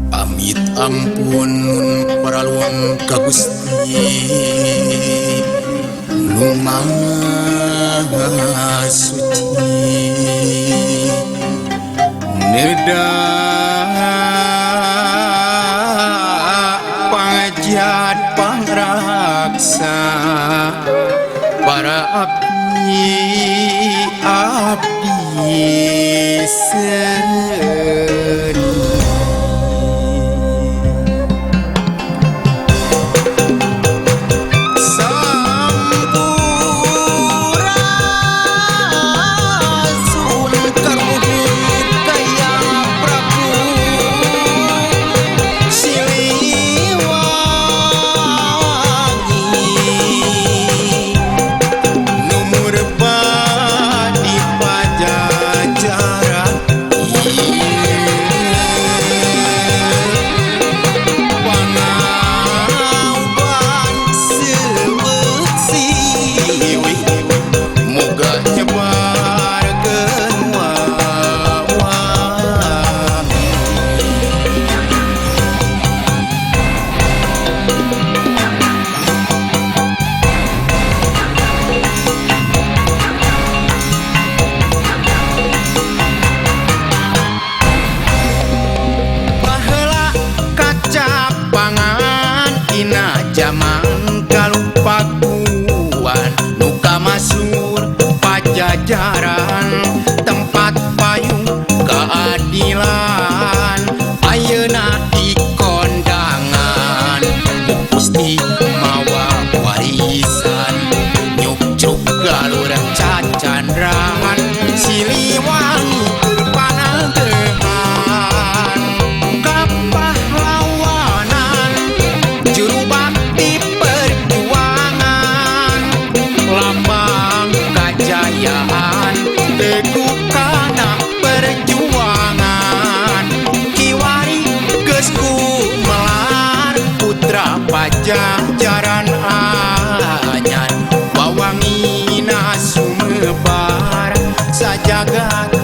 Amit ampun paraluang ka Gusti nu Maha Suci neda pangajat pangraksa para abdi abdi seni. Zaman kalupakuan nu kamasur pajajaran tempat payung keadilan ayeuna di kondangan Gusti mawa warisan nyukcruk galur cacandran Siliwangi panatehan kapahlawanan juru bakti perjuangan lambang kajayaan teguh kana perjuangan kiwari geus gumelar putra pajajaran anyar wawangina sumebar sajagat.